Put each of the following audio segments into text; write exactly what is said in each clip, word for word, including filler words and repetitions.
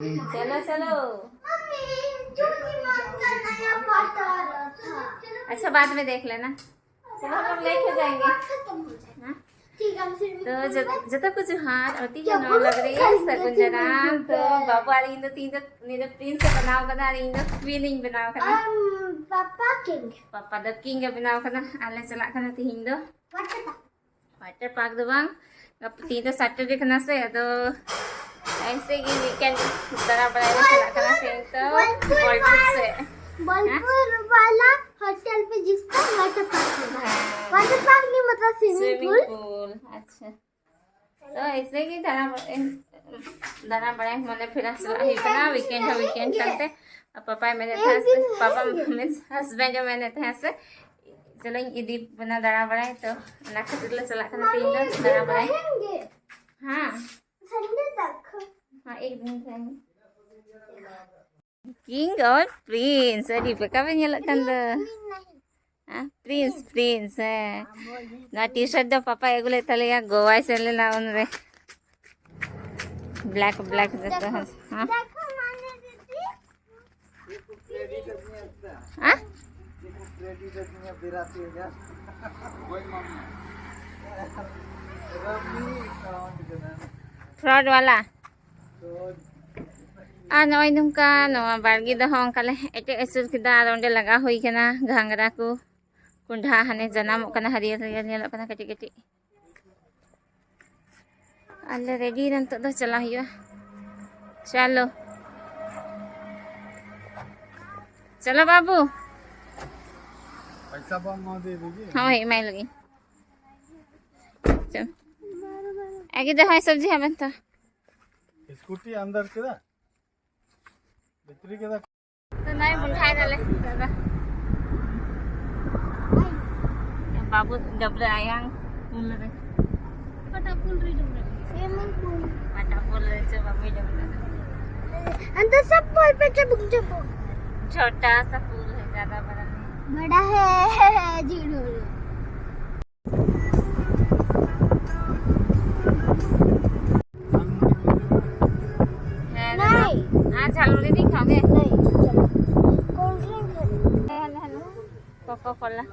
चलो चलो। अच्छा, बाद में देख लेना। चलो, हम लोग लेट हो जाएंगे। हाँ? तो ᱡᱚᱛᱚ ᱠᱚ ᱡᱚᱦᱟᱨ, ᱟᱹᱰᱤ ᱜᱮ ᱱᱟᱣᱟ ᱞᱟᱜᱽ ᱨᱮ ᱥᱟᱹᱜᱩᱱ ᱫᱟᱨᱟᱢ᱾ ᱛᱚ ᱵᱟᱹᱵᱩ ᱟᱨ ᱤᱧ ᱫᱚ ᱛᱤᱦᱤᱧ ᱫᱚ ᱩᱱᱤ ᱫᱚ ᱯᱨᱤᱱᱥ ᱮ ᱵᱮᱱᱟᱣ ᱠᱟᱫᱟ ᱟᱨ ᱤᱧ ᱫᱚ ᱠᱩᱭᱤᱱ ᱤᱧ ᱵᱮᱱᱟᱣ ᱠᱟᱫᱟ᱾ ᱯᱟᱯᱟ ᱠᱤᱝ᱾ ᱯᱟᱯᱟ ᱫᱚ ᱠᱤᱝ ᱮ ᱵᱮᱱᱟᱣ ᱠᱟᱫᱟ᱾ ᱟᱨ ᱞᱮ ᱪᱟᱞᱟᱜ ᱠᱟᱱᱟ ᱛᱤᱦᱤᱧ ᱫᱚ ᱣᱟᱴᱟᱨ ᱯᱟᱨᱠ ᱫᱚ ᱵᱟᱝ, ᱜᱟᱯᱟ ᱛᱤᱦᱤᱧ ᱫᱚ ᱥᱟᱴᱟᱨᱰᱮ ᱠᱟᱱᱟ ᱥᱮ, ᱟᱫᱚ ᱮᱭᱥᱮ ᱜᱮ ᱣᱤᱠᱮᱱᱰ ᱫᱟᱬᱟ ᱵᱟᱲᱟᱭ ᱞᱮ ᱪᱟᱞᱟᱜ ᱠᱟᱱᱟ ᱛᱮᱦᱮᱧ ᱫᱚ ᱵᱳᱞᱯᱩᱨ ᱥᱮᱫ᱾ ᱵᱳᱞᱯᱩᱨ ᱣᱟᱞᱟ ᱦᱳᱴᱮᱞ ᱯᱮ ᱡᱤᱥᱠᱟ ᱣᱟᱴᱟᱨ ᱯᱟᱨᱠ ᱦᱮᱸ᱾ ᱣᱟᱴᱟᱨ ᱯᱟᱨᱠ ᱱᱤ ᱢᱚᱛᱞᱚᱵ ᱥᱩᱤᱢᱤᱝ ᱯᱩᱞ᱾ ᱯᱩᱞ, ᱟᱪᱪᱷᱟ᱾ ᱛᱚ ᱮᱭᱥᱮ ᱜᱮ ᱫᱟᱬᱟ ᱵᱟᱲᱟᱭ, ᱫᱟᱬᱟ ᱵᱟᱲᱟᱭ ᱢᱚᱱᱮ ᱯᱷᱮᱨᱟ ᱪᱟᱞᱟᱜ ᱦᱩᱭᱩᱜ ᱠᱟᱱᱟ, ᱣᱤᱠᱮᱱᱰ ᱦᱚᱸ ᱣᱤᱠᱮᱱᱰ ᱠᱟᱱᱛᱮ᱾ ᱟᱨ ᱯᱟᱯᱟᱭ ᱢᱮᱱᱮᱫ ᱛᱟᱦᱮᱸ ᱥᱮ, ᱯᱟᱯᱟ ᱢᱤᱱᱥ ᱦᱟᱥᱵᱮᱱᱰ ᱮ ᱢᱮᱱᱮᱫ ᱛᱟᱦᱮᱸ ᱥᱮ, ᱪᱚᱞᱚᱧ ᱤᱫᱤ ᱵᱚᱱᱟ ᱫᱟᱬᱟ ᱵᱟᱲᱟᱭ, ᱛᱚ ᱚᱱᱟ ᱠᱷᱟᱹᱛᱤᱨ ᱞᱮ ᱪᱟᱞᱟᱜ ᱠᱟᱱᱟ ᱛᱮᱦᱮᱧ ᱫᱚ ᱫᱟᱬᱟ ᱵᱟᱲᱟᱭ᱾ ᱦᱮᱸ᱾ ᱥᱟᱱᱰᱮ ᱛᱟᱠ᱾ ᱦᱮᱸ, ᱮᱠ ᱫᱤᱱ ᱛᱟᱦᱮᱸ᱾ ᱠᱤᱝ ᱚᱨ ᱯᱨᱤᱱᱥ, ᱟᱹᱰᱤ ᱯᱟᱠᱟ ᱯᱮ ᱧᱮᱞᱚᱜ ᱠᱟᱱ ᱫᱚ᱾ ᱦᱮᱸ, ᱯᱨᱤᱱᱥ, ᱯᱨᱤᱱᱥ, ᱦᱮᱸ᱾ ᱱᱚᱣᱟ ᱴᱤ ᱥᱟᱨᱴ ᱫᱚ ᱯᱟᱯᱟᱭ ᱟᱹᱜᱩ ᱞᱮᱫ ᱛᱟᱞᱮᱭᱟ, ᱜᱳᱣᱟᱭ ᱥᱮᱱ ᱞᱮᱱᱟ ᱩᱱᱨᱮ᱾ ᱵᱞᱮᱠ, ᱵᱞᱮᱠ ᱡᱚᱛᱚ ᱦᱚᱲ, ᱦᱮᱸ᱾ ᱦᱮᱸ? ᱯᱷᱨᱚᱰ ᱣᱟᱞᱟ᱾ ᱟᱨ ᱱᱚᱜᱼᱚᱭ ᱱᱚᱝᱠᱟ ᱱᱚᱣᱟ ᱵᱟᱲᱜᱮ ᱫᱚᱦᱚ ᱚᱱᱠᱟ ᱞᱮ ᱮᱴᱮᱫ ᱟᱹᱪᱩᱨ ᱠᱮᱫᱟ᱾ ᱟᱨ ᱚᱸᱰᱮ ᱞᱟᱜᱟᱣ ᱦᱩᱭ ᱠᱟᱱᱟ ᱜᱷᱟᱸᱜᱽᱨᱟ ᱠᱚ, ᱠᱚᱸᱰᱷᱟ ᱦᱟᱱᱮ ᱡᱟᱱᱟᱢᱚᱜ ᱠᱟᱱᱟ, ᱦᱟᱹᱨᱭᱟᱹᱲ ᱦᱟᱹᱨᱭᱟᱹᱲ ᱧᱮᱞᱚᱜ ᱠᱟᱱᱟ ᱠᱟᱹᱴᱤᱡ ᱠᱟᱹᱴᱤᱡ᱾ ᱟᱞᱮ ᱨᱮᱰᱤ ᱮᱱᱟ, ᱱᱤᱛᱚᱜ ᱫᱚ ᱪᱟᱞᱟᱜ ᱦᱩᱭᱩᱜᱼᱟ᱾ ᱪᱚᱞᱚ, ᱪᱚᱞᱚ ᱵᱟᱹᱵᱩ᱾ पैसा बम ना दे देगी। ᱦᱳᱭ, ᱮᱢᱟᱭ ᱞᱟᱹᱜᱤᱫ᱾ ᱪᱚ᱾ ᱟᱜᱮ ᱫᱚ ᱦᱳᱭ ᱥᱚᱵᱽᱡᱤ ᱦᱟᱵᱮᱱ ᱛᱚ᱾ स्कूटी अंदर ᱠᱮᱫᱟ? ᱵᱷᱤᱛᱨᱤ ᱠᱮᱫᱟ? ᱛᱚ ᱱᱚᱜᱼᱚᱭ ᱵᱚᱱ ᱠᱷᱟᱭ ᱫᱟᱞᱮ ᱱᱤᱛᱚᱜ ᱫᱚ᱾ ᱵᱟᱹᱵᱩ ᱰᱟᱹᱵᱽᱨᱟᱹ ᱟᱭᱟᱝ ᱯᱩᱞ ᱨᱮ᱾ ᱚᱠᱟᱴᱟᱜ ᱯᱩᱞ ᱨᱮ ᱰᱟᱹᱵᱽᱨᱟᱹ? Swimming pool. ᱚᱠᱟᱴᱟᱜ ᱯᱩᱞ ᱨᱮ ᱪᱚ ᱵᱟᱹᱵᱩᱭ ᱰᱟᱹᱵᱽᱨᱟᱹ? अंदर सब पूल पे चबुक चबुक। छोटा सा पूल है, ज़्यादा बड़ा नहीं। बड़ा है। झूलो। ᱦᱮᱸ, ᱫᱟᱫᱟ᱾ ᱱᱟᱭ᱾ ᱟᱨ ᱡᱷᱟᱞᱢᱩᱲᱤ ᱫᱤ ᱠᱷᱟᱣᱟ ᱜᱮ? ᱠᱳᱞᱰ ᱰᱨᱤᱝᱠ ᱞᱮ᱾ ᱦᱮᱸ, ᱦᱮᱸ, ᱦᱮᱸ᱾ ᱠᱳᱠᱟ ᱠᱳᱞᱟ᱾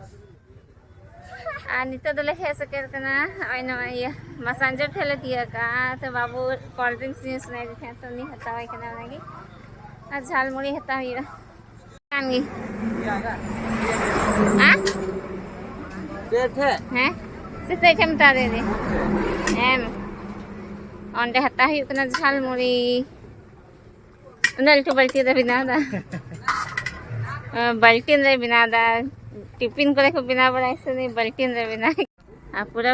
ᱟᱨ ᱱᱤᱛᱚᱜ ᱫᱚᱞᱮ ᱦᱮᱡ ᱥᱮᱴᱮᱨ ᱠᱟᱱᱟ ᱱᱚᱜᱼᱚᱭ ᱱᱚᱣᱟ ᱤᱭᱟᱹ ᱢᱟᱥᱟᱱᱡᱳᱲ ᱴᱷᱮᱡ ᱞᱮ ᱛᱤᱭᱟᱹᱜ ᱠᱟᱜᱼᱟ᱾ ᱛᱚ ᱵᱟᱹᱵᱩ ᱠᱳᱞᱰ ᱰᱨᱤᱝᱠᱥ ᱧᱩ ᱥᱟᱱᱟᱭᱮᱫᱮ ᱛᱟᱦᱮᱸᱫ, ᱛᱚ ᱩᱱᱤ ᱦᱟᱛᱟᱣᱟᱭ ᱠᱟᱱᱟ ᱚᱱᱟᱜᱮ᱾ ᱟᱨ ᱡᱷᱟᱞᱢᱩᱲᱤ ᱦᱟᱛᱟᱣ ᱦᱩᱭᱩᱜᱼᱟ᱾ ᱠᱟᱱ ᱜᱮ᱾ ᱟ? ᱪᱮᱫ ᱴᱷᱮᱡ? ᱦᱮᱸ? ᱥᱮ ᱪᱮᱫ ᱴᱷᱮᱡ ᱢᱮᱛᱟ ᱫᱮ? ᱮᱢ᱾ ᱚᱸᱰᱮ ᱦᱟᱛᱟᱣ ᱦᱩᱭᱩᱜ ᱠᱟᱱᱟ ᱡᱷᱟᱞᱢᱩᱲᱤ᱾ ᱩᱱᱟᱹᱜ ᱞᱟᱹᱴᱩ ᱵᱟᱹᱞᱴᱤᱱ ᱨᱮ ᱵᱮᱱᱟᱣ ᱫᱟ᱾ ᱵᱟᱹᱞᱴᱤᱱ ᱨᱮ ᱵᱮᱱᱟᱣ ᱫᱟ᱾ ᱴᱤᱯᱤᱱ ᱠᱚᱨᱮ ᱠᱚ ᱵᱮᱱᱟᱣ ᱵᱟᱲᱟᱭᱟ ᱥᱮ, ᱩᱱᱤ ᱵᱟᱹᱞᱴᱤᱱ ᱨᱮ ᱵᱮᱱᱟᱣ᱾ ᱟᱨ ᱯᱩᱨᱟᱹ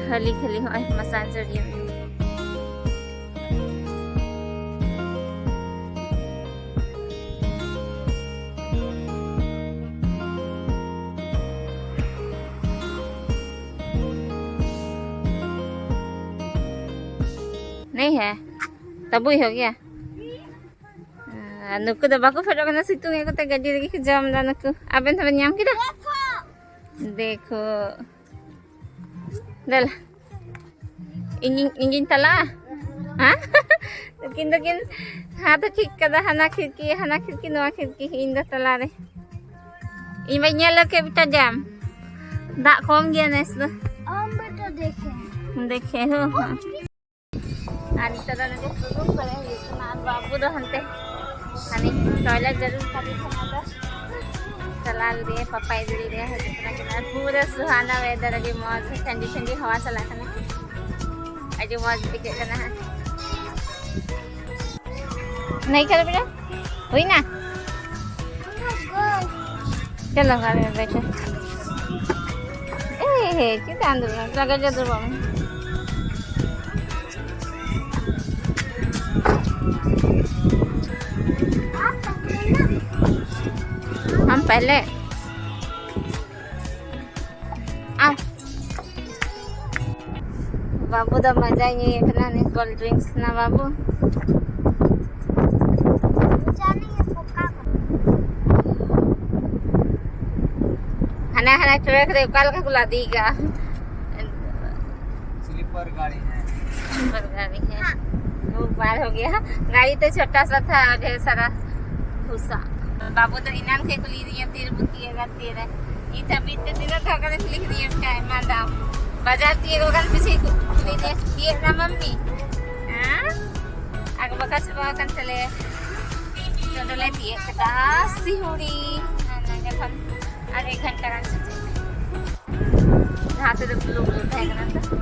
ᱠᱷᱟᱹᱞᱤ ᱠᱷᱟᱹᱞᱤ ᱦᱚᱸᱜᱼᱚᱭ ᱢᱟᱥᱟᱱᱡᱳᱲ ᱤᱭᱟᱹ᱾ नहीं है, तबुई हो गया। ᱟᱨ ᱱᱩᱠᱩ ᱫᱚ ᱵᱟᱠᱚ ᱯᱷᱮᱰᱚᱜ ᱠᱟᱱᱟ, ᱥᱤᱛᱩᱝ ᱮᱫ ᱠᱚᱛᱮ ᱜᱟᱹᱰᱤ ᱨᱮᱜᱮ ᱠᱚ ᱡᱚᱢ ᱮᱫᱟ ᱱᱩᱠᱩ᱾ ᱟᱵᱮᱱ ᱦᱚᱸᱵᱮᱱ ᱧᱟᱢ ᱠᱮᱫᱟ? ᱫᱮᱠᱷᱳ᱾ ᱫᱮᱞᱟ᱾ ᱤᱧ, ᱤᱧ, ᱤᱧᱤᱧ ᱛᱟᱞᱟ? ᱦᱮᱸ? ᱩᱱᱠᱤᱱ ᱫᱚᱠᱤᱱ ᱦᱟᱛ ᱮ ᱴᱷᱤᱠ ᱠᱟᱫᱟ, ᱦᱟᱱᱟ ᱠᱷᱤᱲᱠᱤ, ᱦᱟᱱᱟ ᱠᱷᱤᱲᱠᱤ, ᱱᱚᱣᱟ ᱠᱷᱤᱲᱠᱤ, ᱤᱧ ᱫᱚ ᱛᱟᱞᱟᱨᱮ᱾ ᱤᱧ ᱵᱟᱹᱧ ᱧᱮᱞ ᱞᱮᱫ ᱠᱮᱫ ᱵᱮᱴᱟ ᱰᱮᱢ᱾ ᱫᱟᱜ ᱠᱚᱢ ᱜᱮᱭᱟ ᱱᱮᱥ ᱫᱚ᱾ हम बेटा देखे। ᱫᱮᱠᱷᱮ ᱦᱳ, ᱦᱳ᱾ ᱟᱨ ᱱᱤᱛᱚᱜ ᱫᱚ ᱱᱚᱰᱮ ᱥᱩᱱᱩᱢ ᱠᱚᱨᱮ ᱦᱩᱭᱩᱜ ᱠᱟᱱᱟ᱾ ᱟᱨ ᱵᱟᱹᱵᱩ ᱫᱚ ᱦᱟᱱᱛᱮ ᱦᱟᱱᱮ ᱴᱚᱭᱞᱮᱴ ᱡᱟᱹᱨᱩᱲ ᱠᱟᱹᱢᱤ ᱠᱟᱱᱟ ᱫᱚ᱾ ᱪᱟᱞᱟᱣ ᱞᱮᱫᱮᱭᱟ, ᱯᱟᱯᱟ ᱤᱫᱤ ᱞᱮᱫᱮᱭᱟ, ᱦᱤᱡᱩᱜ ᱠᱟᱱᱟ ᱠᱤᱱ᱾ ᱟᱨ ᱯᱩᱨᱟᱹ ᱥᱩᱦᱟᱱᱟ ᱣᱮᱫᱟᱨ, ᱟᱹᱰᱤ ᱢᱚᱡᱽ ᱴᱷᱟᱱᱰᱤ ᱴᱷᱟᱱᱰᱤ ᱦᱟᱣᱟ ᱪᱟᱞᱟᱜ ᱠᱟᱱᱟ᱾ ᱟᱹᱰᱤ ᱢᱚᱡᱽ ᱟᱹᱭᱠᱟᱹᱜ ᱠᱟᱱᱟ ᱦᱟᱸᱜ᱾ ᱱᱟᱭ ᱠᱟᱨ ᱵᱮᱴᱟ? ᱦᱩᱭᱱᱟ? ᱪᱚᱞᱚ, ᱜᱟᱹᱰᱤ ᱨᱮ ᱵᱮᱴᱷᱮ᱾ ᱮ, ᱦᱮ, ᱪᱮᱫᱟᱜ ᱟᱢ ᱫᱩᱲᱩᱵ ᱮᱱᱟ? ᱪᱚᱞᱚ, ᱜᱟᱹᱰᱤ ᱨᱮ ᱫᱩᱲᱩᱵ ᱢᱮ᱾ हम पहले। आओ। ᱵᱟᱹᱵᱩ ᱫᱚ ᱢᱟᱡᱟᱭ ᱧᱩᱭᱮᱫ ᱠᱟᱱᱟ, ᱱᱤ ᱠᱳᱞᱰ ᱰᱨᱤᱝᱠᱥ ᱱᱟ ᱵᱟᱹᱵᱩ᱾ ᱦᱟᱱᱟ ᱦᱟᱱᱟ ᱴᱨᱟᱠ ᱨᱮ ᱚᱠᱟ ᱞᱮᱠᱟ ᱠᱚ ᱞᱟᱫᱮ ᱠᱟᱜᱼᱟ᱾ स्लीपर गाड़ी है। स्लीपर गाड़ी है। वो बार हो गया। गाड़ी तो छोटा सा था, ढेर सारा भूसा। बाबू तो इनान के खुली नहीं है, तीर बुकी है, तीर है। ये तभी तो तीनों धागा ने खुली नहीं है, मादाम। बाजार तीर होगा, पीछे खुली नहीं है, ये ना मम्मी। हाँ? आगे बका सुबह कन चले। तो डोले दिए, कदा सिहुड़ी। हाँ, ना, जब हम आधे घंटा का सोचे। हाँ, तो जब लोग होता है ना, तो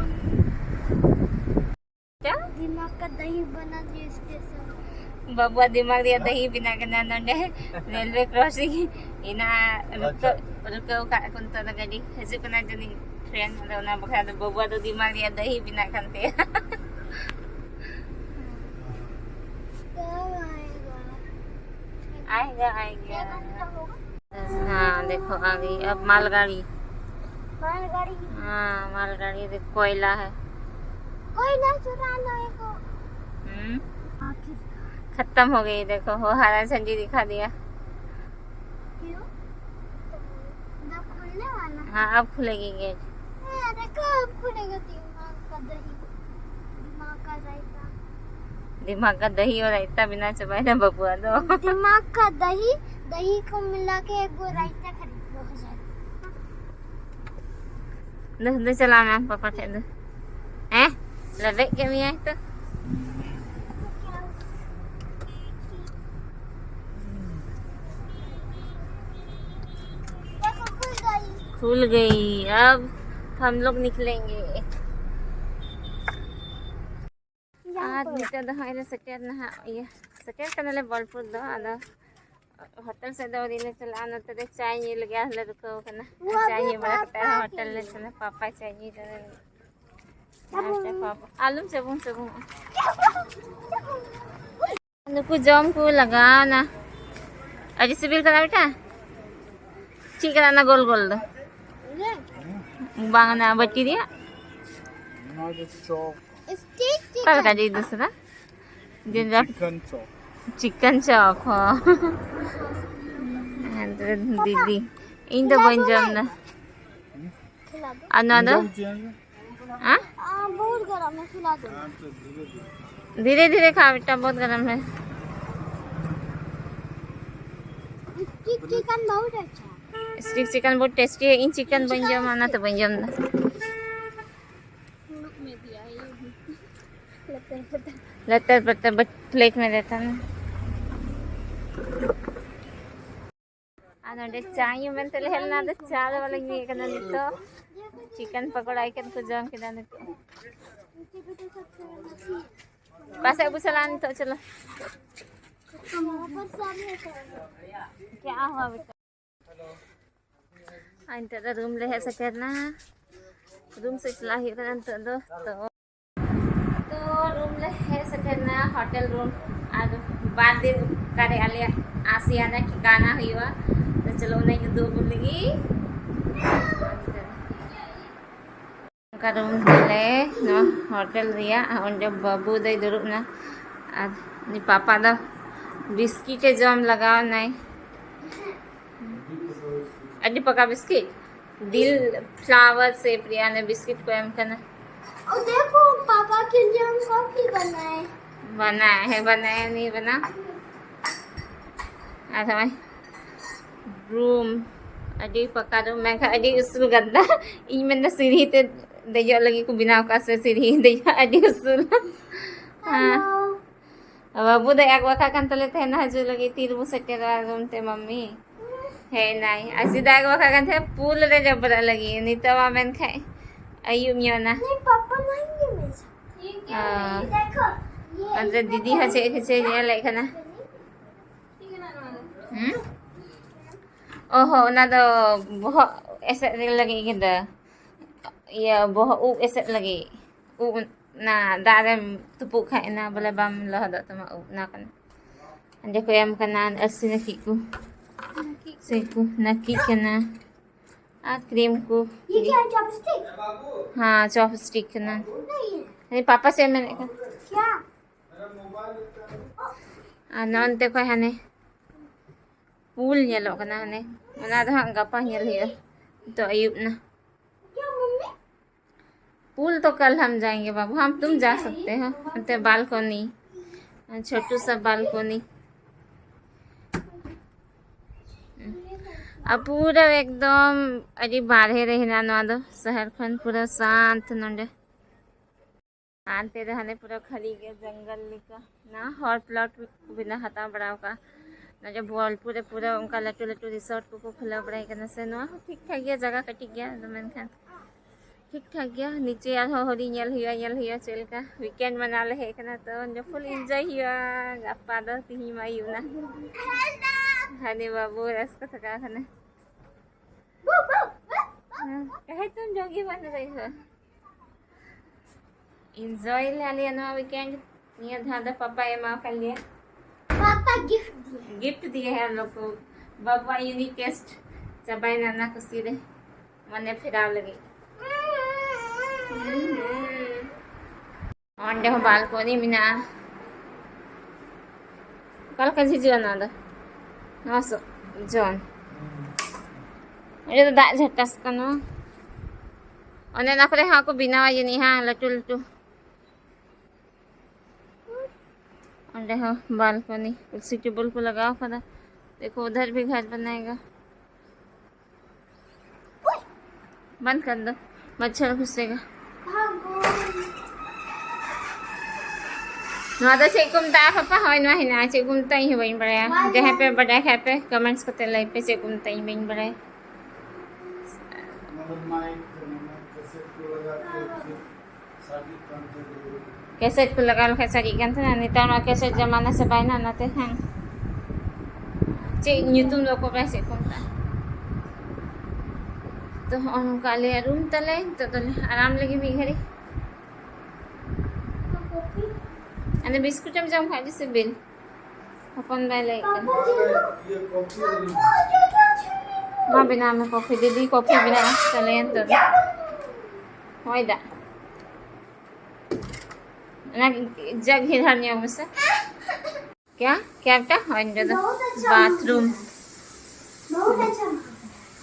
क्या? दिमाग का दही बना दिए इसके साथ। ᱵᱟᱹᱵᱩᱣᱟᱜ ᱫᱤᱢᱟᱜᱽ ᱨᱮᱭᱟᱜ ᱫᱟᱹᱦᱤ ᱵᱮᱱᱟᱜ ᱠᱟᱱᱟ ᱱᱚᱰᱮ ᱨᱮᱞᱣᱮ ᱠᱨᱚᱥᱤᱝ᱾ ᱤᱱᱟ ᱨᱩᱠᱟᱹᱣ, ᱟᱪᱪᱷᱟ᱾ ᱨᱩᱠᱟᱹᱣ ᱠᱟᱜ ᱠᱚ ᱱᱤᱛᱚᱜ ᱫᱚ ᱜᱟᱹᱰᱤ ᱦᱤᱡᱩᱜ ᱠᱟᱱᱟ ᱡᱟᱹᱱᱤᱡ ᱴᱨᱮᱱ᱾ ᱟᱫᱚ ᱚᱱᱟ ᱵᱟᱠᱷᱨᱟ ᱫᱚ ᱵᱟᱹᱵᱩᱣᱟᱜ ᱫᱚ ᱫᱤᱢᱟᱜᱽ ᱨᱮᱭᱟᱜ ᱫᱟᱹᱦᱤ ᱵᱮᱱᱟᱜ ᱠᱟᱱ ᱛᱟᱭᱟ᱾ ᱠᱟᱵ ᱟᱭᱮᱜᱟ? ᱟᱭᱮᱜᱟ, ᱟᱭᱮᱜᱟ᱾ हाँ, देखो आ गई अब मालगाड़ी। मालगाड़ी। हाँ, मालगाड़ी, देख, कोयला है। कोयला चुराना है को। हम्म। आखिर। खत्म हो गई, देखो, वो हरा झंडी दिखा दिया। क्यों? ना खुलने वाला। हाँ, अब खुलेगी गेट। ए, देखो, अब खुलेगा दिमाग का दही। दिमाग का रायता। दिमाग का दही और रायता बिना चबाए ना बबुआ दो। दिमाग का दही, दही को मिला के एक वो रायता खरीद लो, हो जाएगा। ᱫᱩ, ᱫᱩ ᱪᱟᱞᱟᱣ ᱢᱮ ᱟᱢ ᱯᱟᱯᱟ ᱴᱷᱮᱡ ᱫᱚ᱾ ᱦᱮᱸ? ᱞᱮᱵᱮᱫ ᱠᱮᱫ ᱢᱮᱭᱟᱭ ᱛᱚ᱾ खुल गई। अब हम लोग निकलेंगे। ᱟᱨ ᱱᱤᱛᱚᱜ ᱫᱚ ᱦᱚᱸᱜᱼᱚᱭ ᱞᱮ ᱥᱮᱴᱮᱨ ᱱᱟ ᱦᱟᱸᱜ, ᱤᱭᱟᱹ, ᱥᱮᱴᱮᱨ ᱠᱟᱱᱟᱞᱮ ᱵᱳᱞᱯᱩᱨ ᱫᱚ᱾ ᱟᱫᱚ ᱦᱳᱴᱮᱞ ᱥᱮᱫ ᱫᱚ ᱟᱹᱣᱨᱤ ᱞᱮ ᱪᱟᱞᱟᱜᱼᱟ, ᱱᱚᱛᱮ ᱫᱚ ᱪᱟᱭ ᱧᱩ ᱞᱟᱹᱜᱤᱫ ᱟᱨ ᱞᱮ ᱨᱩᱠᱟᱹᱣ ᱠᱟᱱᱟ᱾ ᱪᱟᱭ ᱧᱩ ᱵᱟᱲᱟ ᱠᱟᱛᱮ ᱟᱨᱦᱚᱸ ᱦᱳᱴᱮᱞ ᱞᱮ ᱪᱟᱞᱟᱜᱼᱟ᱾ ᱯᱟᱯᱟᱭ ᱪᱟᱭ ᱧᱩᱭ ᱫᱟ᱾ ᱟᱪᱪᱷᱟ, ᱯᱟᱯᱟ, ᱟᱞᱚᱢ ᱪᱟᱵᱚᱱ ᱪᱟᱵᱚᱱ᱾ ᱱᱩᱠᱩ ᱡᱚᱢ ᱠᱚ ᱞᱟᱜᱟᱣᱱᱟ᱾ ᱟᱹᱰᱤ ᱥᱤᱵᱤᱞ ᱠᱟᱱᱟ ᱵᱮᱴᱟ? ᱪᱮᱫ ᱠᱟᱱᱟ ᱚᱱᱟ ᱜᱳᱞ ᱜᱳᱞ ᱫᱚ? ᱵᱟᱝ, ᱚᱱᱟ ᱵᱟᱹᱴᱤ ᱨᱮᱭᱟᱜ? ᱱᱚᱣᱟ ᱫᱚ ᱪᱚᱯ᱾ ᱚᱠᱟ ᱞᱮᱠᱟ ᱡᱤᱞ ᱫᱚ ᱥᱟᱫᱟ? ᱡᱤᱞ ᱫᱚ ᱪᱤᱠᱮᱱ ᱪᱚᱯ᱾ ᱪᱤᱠᱮᱱ ᱪᱚᱯ, ᱦᱚᱸ᱾ ᱫᱤᱫᱤ, ᱤᱧ ᱫᱚ ᱵᱟᱹᱧ ᱡᱚᱢ ᱫᱟ᱾ ᱟᱨ ᱱᱚᱣᱟ ᱫᱚ? ᱡᱚᱢ ᱦᱚᱪᱚᱭᱮᱢ ᱥᱮ? ᱦᱮᱸ? ᱟᱢ ᱵᱚᱦᱩᱛ ᱜᱚᱨᱚᱢ ᱦᱮ, ᱠᱷᱤᱞᱟ ᱫᱚ᱾ ᱟᱪᱪᱷᱟ, ᱫᱷᱤᱨᱮ ᱫᱷᱤᱨᱮ᱾ धीरे धीरे खा बेटा, बहुत गरम है। स्टिक चिकन बहुत अच्छा है। स्टिक चिकन बहुत टेस्टी है। इन चिकन बन जाओ, माना तो बन जाओ ना। लतर पतर बट प्लेट में देता ना। ᱟᱨ ᱱᱚᱰᱮ ᱪᱟ ᱧᱩ ᱢᱮᱱᱛᱮ ᱞᱮ ᱦᱮᱡ ᱞᱮᱱᱟ, ᱟᱫᱚ ᱪᱟ ᱫᱚ ᱵᱟᱞᱮ ᱧᱩᱭᱮᱫ ᱠᱟᱱᱟ ᱱᱤᱛᱚᱜ᱾ ᱪᱤᱠᱮᱱ ᱯᱟᱠᱚᱲᱟ ᱮᱠᱮᱱ ᱠᱚ ᱡᱚᱢ ᱠᱮᱫᱟ ᱱᱤᱛᱚᱜ᱾ ᱚᱠᱟ ᱥᱮᱫ ᱵᱚ ᱪᱟᱞᱟᱜᱼᱟ ᱱᱤᱛᱚᱜ? ᱪᱚᱞᱚ᱾ क्या हुआ बेटा? ᱟᱨ ᱱᱤᱛᱚᱜ ᱫᱚ ᱨᱩᱢ ᱞᱮ ᱦᱮᱡ ᱥᱮᱴᱮᱨ ᱮᱱᱟ᱾ ᱨᱩᱢ ᱥᱮᱫ ᱪᱟᱞᱟᱜ ᱦᱩᱭᱩᱜ ᱠᱟᱱᱟ ᱱᱤᱛᱚᱜ ᱫᱚ᱾ ᱛᱚ, ᱛᱚ ᱨᱩᱢ ᱞᱮ ᱦᱮᱡ ᱥᱮᱴᱮᱨ ᱮᱱᱟ, ᱦᱳᱴᱮᱞ ᱨᱩᱢ᱾ ᱟᱨ ᱵᱟᱨ ᱫᱤᱱ ᱚᱠᱟᱨᱮ ᱟᱞᱮᱭᱟᱜ ᱟᱥᱤᱭᱟᱱᱟ ᱴᱷᱤᱠᱟᱱᱟ ᱦᱩᱭᱩᱜᱼᱟ᱾ ᱛᱚ ᱪᱚᱞᱚ, ᱚᱱᱟᱧ ᱩᱫᱩᱜ ᱟᱵᱚᱱ ᱞᱟᱹᱜᱤᱫ᱾ ᱚᱱᱠᱟ ᱨᱩᱢ ᱛᱟᱞᱮ ᱱᱚᱣᱟ ᱦᱳᱴᱮᱞ ᱨᱮᱭᱟᱜ᱾ ᱚᱸᱰᱮ ᱵᱟᱹᱵᱩ ᱫᱚᱭ ᱫᱩᱲᱩᱵ ᱮᱱᱟ ᱟᱨ ᱩᱱᱤ ᱯᱟᱯᱟ ᱫᱚ ᱵᱤᱥᱠᱤᱴ ᱮ ᱡᱚᱢ ᱞᱟᱜᱟᱣ ᱮᱱᱟᱭ᱾ ᱟᱹᱰᱤ ᱯᱟᱠᱟ ᱵᱤᱥᱠᱤᱴ, ᱫᱤᱞ ᱯᱷᱞᱟᱣᱟᱨ ᱥᱮᱯ ᱨᱮᱭᱟᱜ ᱚᱱᱮ ᱵᱤᱥᱠᱤᱴ ᱠᱚ ᱮᱢ ᱠᱟᱱᱟ᱾ और देखो, पापा के लिए हम कॉफी बनाए। बनाया है, बनाया नहीं बना। ᱟᱨ ᱱᱚᱜᱼᱚᱭ ᱨᱩᱢ, ᱟᱹᱰᱤ ᱯᱟᱠᱟ ᱨᱩᱢ, ᱢᱮᱱᱠᱷᱟᱱ ᱟᱹᱰᱤ ᱩᱥᱩᱞ ᱜᱟᱫᱟ᱾ ᱤᱧ ᱢᱮᱱᱫᱟ ᱥᱤᱲᱦᱤ ᱛᱮ ᱫᱮᱡᱚᱜ ᱞᱟᱹᱜᱤᱫ ᱠᱚ ᱵᱮᱱᱟᱣ ᱠᱟᱜᱼᱟ ᱥᱮ ᱥᱤᱲᱦᱤ ᱫᱮᱡᱚᱜ ᱟᱹᱰᱤ ᱩᱥᱩᱞ᱾ ᱦᱮᱸ᱾ ᱵᱟᱹᱵᱩ ᱫᱚ ᱮᱠ ᱵᱟᱠᱷᱟᱜ ᱠᱟᱱ ᱛᱟᱞᱮ ᱛᱟᱦᱮᱱᱟ ᱦᱤᱡᱩᱜ ᱞᱟᱹᱜᱤᱫ, ᱛᱤ ᱨᱮᱵᱚ ᱥᱮᱴᱮᱨᱟ ᱨᱩᱢ ᱛᱮ ᱢᱟᱢᱢᱤ᱾ ᱦᱮᱡ ᱮᱱᱟᱭ᱾ ᱟᱨ ᱥᱮᱫᱟᱭ ᱮᱠ ᱵᱟᱠᱷᱟᱜ ᱠᱟᱱ ᱛᱟᱦᱮᱸᱫ ᱯᱩᱞ ᱨᱮ ᱡᱚᱵᱨᱟᱜ ᱞᱟᱹᱜᱤᱫ, ᱱᱤᱛᱚᱜ ᱢᱟ ᱢᱮᱱᱠᱷᱟᱡ ᱟᱹᱭᱩᱵ ᱧᱚᱜ ᱮᱱᱟ᱾ नहीं, पापा नहीं है मेरे साथ। हाँ। देखो, ये ᱚᱱᱛᱮ ᱫᱤᱫᱤ ᱦᱚᱸ ᱪᱮᱫ ᱠᱚᱪᱚᱭ ᱧᱮᱞᱮᱫ ᱠᱟᱱᱟ᱾ ᱦᱩᱸ? ᱚ ᱦᱚᱸ, ᱚᱱᱟ ᱫᱚ ᱵᱚᱦᱚᱜ ᱮᱥᱮᱫ ᱞᱟᱹᱜᱤᱫ ᱠᱮᱫᱟ᱾ ᱤᱭᱟᱹ, ᱵᱚᱦᱚᱜ ᱩᱵ ᱮᱥᱮᱫ ᱞᱟᱹᱜᱤᱫ᱾ ᱩᱵ ᱚᱱᱟ ᱫᱟᱜ ᱨᱮᱢ ᱛᱩᱯᱩᱜ ᱠᱷᱟᱡ ᱚᱱᱟ ᱵᱚᱞᱮ ᱵᱟᱢ ᱞᱚᱦᱚᱫᱚᱜ ᱛᱟᱢᱟ ᱩᱵ, ᱚᱱᱟ ᱠᱟᱱᱟ᱾ ᱚᱸᱰᱮ ᱠᱚ ᱮᱢ ᱠᱟᱱᱟ ᱟᱹᱨᱥᱤ ᱱᱟᱹᱠᱤᱡ ᱠᱚ᱾ ᱥᱮ ᱠᱚ ᱱᱟᱹᱠᱤᱡ ᱠᱟᱱᱟ᱾ ᱟᱨ ᱠᱨᱤᱢ ᱠᱚ᱾ ये क्या है, चॉपस्टिक? ᱦᱮᱸ, ᱪᱚᱯᱥᱴᱤᱠ ᱠᱟᱱᱟ᱾ नहीं। ᱦᱮᱸ, ᱯᱟᱯᱟ ᱪᱮᱫ ᱮ ᱢᱮᱱᱮᱫ ᱠᱟᱱ? क्या? ᱟᱨ ᱱᱚᱱᱛᱮ ᱠᱷᱚᱡ ᱦᱟᱱᱮ ᱯᱩᱞ ᱧᱮᱞᱚᱜ ᱠᱟᱱᱟ, ᱦᱟᱱᱮ ᱚᱱᱟ ᱫᱚ ᱦᱟᱸᱜ ᱜᱟᱯᱟ ᱧᱮᱞ ᱦᱩᱭᱩᱜᱼᱟ᱾ ᱱᱤᱛᱚᱜ ᱟᱹᱭᱩᱵ ᱮᱱᱟ᱾ क्या मम्मी? पूल तो कल हम जाएंगे बाबू, हम तुम जा सकते हो। अंते बालकनी, छोटू सा बालकनी। अब पूरा एकदम अरे बाहर रहे ना, नवा दो शहर खन पूरा शांत नोंडे। ᱟᱱᱛᱮ ᱫᱚ ᱦᱟᱱᱮ ᱯᱩᱨᱟᱹ ᱠᱷᱟᱹᱞᱤ ᱜᱮ ᱡᱚᱝᱜᱚᱞ ᱞᱮᱠᱟ᱾ ᱱᱟ ᱦᱚᱲ ᱯᱞᱚᱴ ᱠᱚ ᱵᱮᱱᱟᱣ ᱦᱟᱛᱟᱣ ᱵᱟᱲᱟᱣ ᱠᱟᱜᱼᱟ᱾ ᱱᱚᱰᱮ ᱵᱳᱞᱯᱩᱨ ᱨᱮ ᱯᱩᱨᱟᱹ ᱚᱱᱠᱟ ᱞᱟᱹᱴᱩ ᱞᱟᱹᱴᱩ ᱨᱤᱥᱚᱨᱴ ᱠᱚᱠᱚ ᱠᱷᱩᱞᱟᱹᱣ ᱵᱟᱲᱟᱭ ᱠᱟᱱᱟ ᱥᱮ᱾ ᱱᱚᱣᱟ ᱦᱚᱸ ᱴᱷᱤᱠ ᱴᱷᱟᱠ ᱜᱮᱭᱟ, ᱡᱟᱭᱜᱟ ᱠᱟᱹᱴᱤᱡ ᱜᱮᱭᱟ, ᱟᱫᱚ ᱢᱮᱱᱠᱷᱟᱱ ᱴᱷᱤᱠ ᱴᱷᱟᱠ ᱜᱮᱭᱟ᱾ ᱱᱤᱪᱮ ᱟᱨᱦᱚᱸ ᱦᱚᱨᱤ ᱧᱮᱞ ᱦᱩᱭᱩᱜᱼᱟ, ᱧᱮᱞ ᱦᱩᱭᱩᱜᱼᱟ ᱪᱮᱫ ᱞᱮᱠᱟ᱾ ᱣᱤᱠᱮᱱᱰ ᱢᱟᱱᱟᱣ ᱞᱮ ᱦᱮᱡ ᱠᱟᱱᱟ, ᱛᱚ ᱯᱷᱩᱞ ᱤᱱᱡᱚᱭ ᱦᱩᱭᱩᱜᱼᱟ᱾ ᱜᱟᱯᱟ ᱫᱚ, ᱛᱤᱦᱤᱧ ᱢᱟ ᱟᱹᱭᱩᱵ ᱱᱟ᱾ ᱦᱟᱱᱮ ᱵᱟᱹᱵᱩ ᱨᱟᱹᱥᱠᱟᱹ ᱛᱷᱟᱠᱟᱣ ᱠᱟᱱᱟ᱾ ᱦᱮᱸ, ᱠᱟᱦᱮ ᱛᱩᱢ ᱡᱚᱜᱤ ᱵᱟᱱ ᱨᱮ ᱦᱚ᱾ ᱤᱱᱡᱚᱭ ᱞᱮ ᱟᱞᱮᱭᱟᱜ ᱱᱚᱣᱟ ᱣᱤᱠᱮᱱᱰ᱾ ᱱᱤᱭᱟᱹ ᱫᱷᱟᱣ ᱫᱚ ᱯᱟᱯᱟᱭ ᱮᱢᱟ ᱟᱠᱟᱫ ᱞᱮᱭᱟ᱾ पापा गिफ्ट दिए। गिफ्ट दिए हैं हम लोग को। ᱵᱟᱵᱟ ᱭᱩᱱᱤᱠ ᱴᱮᱥᱴ ᱪᱟᱵᱟᱭᱮᱱᱟ ᱚᱱᱟ ᱠᱩᱥᱤ ᱨᱮ, ᱢᱚᱱᱮ ᱯᱷᱮᱨᱟᱣ ᱞᱟᱹᱜᱤᱫ᱾ ᱚᱸᱰᱮ ᱦᱚᱸ ᱵᱟᱞᱠᱚᱱᱤ ᱢᱮᱱᱟᱜᱼᱟ᱾ ᱚᱠᱟ ᱞᱮᱠᱟ ᱦᱤᱡᱩᱜᱼᱟ ᱱᱚᱣᱟ ᱫᱚ? ᱱᱚᱣᱟ ᱥᱚ-, ᱡᱚᱱ᱾ ᱚᱸᱰᱮ ᱫᱚ ᱫᱟᱜ ᱡᱷᱟᱴᱟᱥ ᱠᱟᱱᱟ᱾ ᱚᱱᱮ ᱚᱱᱟ ᱠᱚᱨᱮ ᱦᱚᱸ ᱠᱚ ᱵᱮᱱᱟᱣᱟ ᱡᱟᱹᱱᱤᱡ ᱦᱟᱸ, ᱞᱟᱹᱴᱩ ᱞᱟᱹᱴᱩ᱾ ᱚᱸᱰᱮ ᱦᱚᱸ ᱵᱟᱞᱠᱚᱱᱤ, ᱠᱩᱨᱥᱤ ᱴᱮᱵᱩᱞ ᱠᱚ ᱞᱟᱜᱟᱣ ᱠᱟᱫᱟ᱾ देखो उधर भी घर बनाएगा। बंद कर दो, मच्छर घुसेगा। ᱱᱚᱣᱟ ᱫᱚ ᱪᱮᱫ ᱠᱚ ᱢᱮᱛᱟᱜᱼᱟ ᱯᱟᱯᱟ? ᱦᱳᱭ, ᱱᱚᱣᱟ ᱦᱮᱱᱟᱜᱼᱟ᱾ ᱪᱮᱫ ᱠᱚ ᱢᱮᱛᱟᱜᱼᱟ ᱤᱧ ᱦᱚᱸ ᱵᱟᱹᱧ ᱵᱟᱲᱟᱭᱟ᱾ ᱡᱟᱦᱟᱸᱭ ᱯᱮ ᱵᱟᱰᱟᱭ ᱠᱷᱟᱡ ᱯᱮ ᱠᱚᱢᱮᱱᱴᱥ ᱠᱟᱛᱮ ᱞᱟᱹᱭ ᱯᱮ ᱪᱮᱫ ᱠᱚ ᱢᱮᱛᱟᱜᱼᱟ, ᱤᱧ ᱵᱟᱹᱧ ᱵᱟᱲᱟᱭᱟ᱾ ᱚᱱᱟ ᱫᱚ ᱢᱟᱭᱤᱠ ᱠᱟᱱᱟ, ᱚᱱᱟ ᱠᱮᱥᱮᱴ ᱠᱚ ᱞᱟᱜᱟᱣ ᱠᱟᱛᱮ ᱥᱟᱰᱮᱜ ᱠᱟᱱ ᱛᱟᱦᱮᱸ᱾ ᱠᱮᱥᱮᱴ ᱠᱚ ᱞᱟᱜᱟᱣ ᱞᱮᱠᱷᱟᱡ ᱥᱟᱰᱮᱜ ᱠᱟᱱ ᱛᱟᱦᱮᱱᱟ᱾ ᱱᱮᱛᱟᱨ ᱢᱟ ᱠᱮᱥᱮᱴ ᱡᱟᱢᱟᱱᱟ ᱪᱟᱵᱟᱭᱮᱱᱟ, ᱚᱱᱟᱛᱮ ᱦᱮᱸ᱾ ᱪᱮᱫ ᱧᱩᱛᱩᱢ ᱫᱚ ᱚᱠᱚᱭ ᱵᱟᱲᱟᱭ ᱪᱮᱫ ᱠᱚ ᱢᱮᱛᱟᱜᱼᱟ᱾ ᱛᱚ ᱦᱚᱸᱜᱼᱚ ᱱᱚᱝᱠᱟ ᱟᱞᱮᱭᱟᱜ ᱨᱩᱢ ᱛᱟᱞᱮ᱾ ᱱᱤᱛᱚᱜ ᱫᱚᱞᱮ ᱟᱨᱟᱢ ᱞᱮᱜᱮ ᱢᱤᱫ ᱜᱷᱟᱹᱲᱤ᱾ ᱟᱫᱚ ᱵᱤᱥᱠᱩᱴ ᱮᱢ ᱡᱚᱢ ᱠᱷᱟᱡ ᱟᱹᱰᱤ ᱥᱤᱵᱤᱞ᱾ ᱦᱚᱯᱚᱱ ᱵᱟᱭ ᱞᱟᱹᱭᱮᱫ ᱠᱟᱱᱟ᱾ ᱢᱟ ᱵᱮᱱᱟᱣ ᱢᱮ ᱠᱚᱯᱷᱤ, ᱫᱤᱫᱤ ᱠᱚᱯᱷᱤ ᱵᱮᱱᱟᱣ ᱪᱟᱞᱮ ᱱᱤᱛᱚᱜ ᱫᱚ᱾ ᱦᱚᱭ ᱫᱟᱜ᱾ ᱚᱱᱟ ᱡᱟᱜ ᱜᱷᱮᱨ ᱧᱚᱜ ᱢᱮᱥᱮ᱾ क्या? क्या बेटा? और इधर दो। बहुत अच्छा बाथरूम। बहुत अच्छा।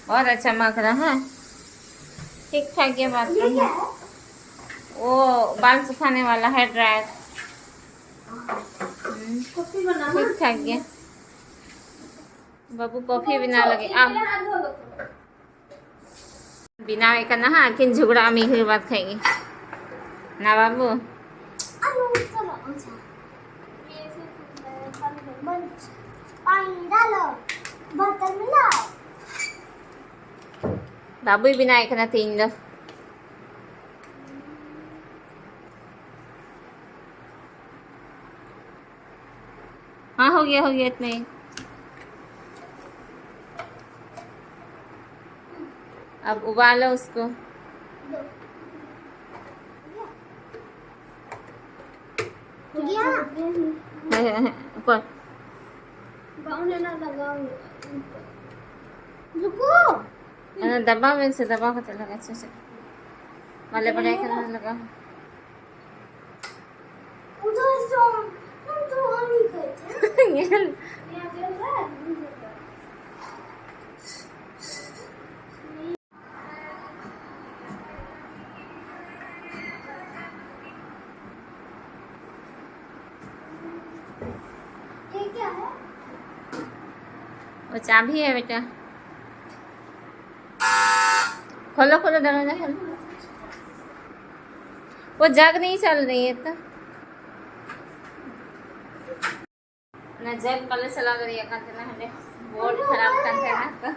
बहुत अच्छा मग रहा है। ठीक ठाक है बाथरूम। ये क्या है? वो बाल सुखाने वाला है ड्रायर। हम्म, ठीक ठाक गया। बाबू कॉफी बना लगे। आम ᱵᱮᱱᱟᱣᱮᱫ ᱠᱟᱱᱟ ᱦᱟᱸᱜ, ᱟᱹᱠᱤᱱ ᱡᱷᱚᱜᱽᱲᱟᱜᱼᱟ ᱢᱤᱫ ᱜᱷᱟᱹᱲᱤ ᱵᱟᱫ ᱠᱷᱟᱡ ᱜᱮ᱾ ᱱᱟ ᱵᱟᱹᱵᱩ? ᱵᱟᱹᱵᱩᱭ ᱵᱮᱱᱟᱣᱮᱫ ᱠᱟᱱᱟ ᱛᱮᱦᱮᱧ ᱫᱚ᱾ हाँ, हो गया, हो गया, इतना ही। अब उबालो उसको। हो गया? ऊपर। रुको। हाँ, दबाओ, वैसे दबाओ, होते लगा, अच्छा, अच्छा। वाले बड़े करने लगा। उधर से हम, हम तो और नहीं करते। ये ये क्या है? वो चाबी है बेटा। खोलो, खोलो, दरवाजा खोलो। वो जग नहीं चल रही है तो। ᱚᱱᱟ ᱡᱟᱜ ᱵᱟᱞᱮ ᱪᱟᱞᱟᱣ ᱫᱟᱲᱮᱭᱟᱜ ᱠᱟᱱ ᱛᱟᱦᱮᱱᱟ, ᱦᱟᱸᱰᱮ ᱵᱚᱞ ᱠᱷᱟᱨᱟᱯ ᱠᱟᱱ ᱛᱟᱦᱮᱱᱟ, ᱛᱚ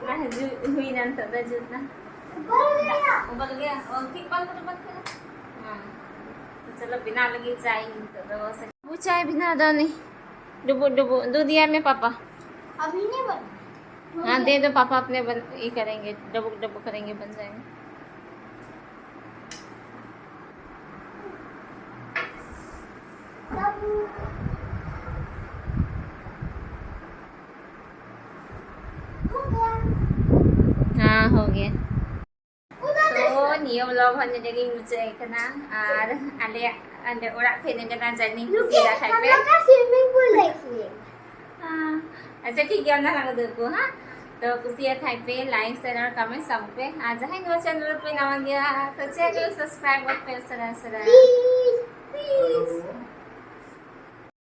ᱚᱱᱟ ᱦᱤᱡᱩᱜ ᱦᱩᱭᱱᱟ, ᱱᱤᱛᱚᱜ ᱫᱚ ᱡᱩᱛ ᱱᱟ᱾ ᱩᱵᱟᱞ ᱜᱮᱭᱟ? ᱚ, ᱴᱷᱤᱠ ᱵᱟᱝ ᱠᱚ ᱵᱟᱝ ᱠᱟᱱᱟ᱾ ᱦᱮᱸ᱾ ᱛᱚ ᱪᱚᱞᱚ, ᱵᱮᱱᱟᱣ ᱞᱟᱹᱜᱤᱫ ᱪᱟᱭ ᱱᱤᱛᱚᱜ ᱫᱚ᱾ ᱵᱩ ᱪᱟᱭ ᱵᱮᱱᱟᱣ ᱫᱚ ᱩᱱᱤ ᱰᱩᱵᱩᱜ ᱰᱩᱵᱩᱜ ᱫᱩᱫᱷ ᱫᱤᱭᱟ ᱢᱮ ᱯᱟᱯᱟ᱾ अभी नहीं बना। हाँ, दे दो पापा, अपने बन, ये करेंगे, डबुक डबुक करेंगे, बन जाएंगे। हाँ, हो गया। तो ᱱᱤᱭᱟᱹ vlog ᱦᱚᱸ ᱱᱚᱰᱮ ᱜᱤᱧ ᱢᱩᱪᱟᱹᱫ ᱮᱫ ᱠᱟᱱᱟ᱾ ᱟᱨ ᱟᱞᱮᱭᱟᱜ ᱚᱸᱰᱮ ᱚᱲᱟᱜ ᱯᱮ ᱧᱮᱞ ᱠᱟᱱᱟ, ᱡᱟᱹᱱᱤᱡ ᱠᱩᱥᱤᱭᱟᱜ ᱠᱷᱟᱡ ᱯᱮ। ᱥᱩᱭᱢᱤᱝ ᱯᱩᱞ ᱞᱮᱠᱟ। ᱦᱮᱸ, ᱟᱪᱪᱷᱟ, ᱴᱷᱤᱠ ᱜᱮᱭᱟ, ᱚᱱᱟ ᱞᱟᱝ ᱩᱫᱩᱜ ᱟᱠᱚ ᱦᱟᱸᱜ᱾ ᱛᱚ ᱠᱩᱥᱤᱭᱟᱜ ᱠᱷᱟᱡ ᱯᱮ ᱞᱟᱭᱤᱠ ᱥᱮᱭᱟᱨ ᱟᱨ ᱠᱚᱢᱮᱱᱴ ᱥᱟᱵᱚᱜ ᱯᱮ, ᱟᱨ ᱡᱟᱦᱟᱸᱭ ᱱᱚᱣᱟ ᱪᱮᱱᱮᱞ ᱨᱮᱯᱮ ᱱᱟᱣᱟ ᱜᱮᱭᱟ ᱛᱚ ᱪᱮᱱᱮᱞ ᱥᱟᱵᱥᱠᱨᱟᱭᱤᱵ ᱜᱚᱫ ᱯᱮ ᱩᱥᱟᱹᱨᱟ ᱩᱥᱟᱹᱨᱟ᱾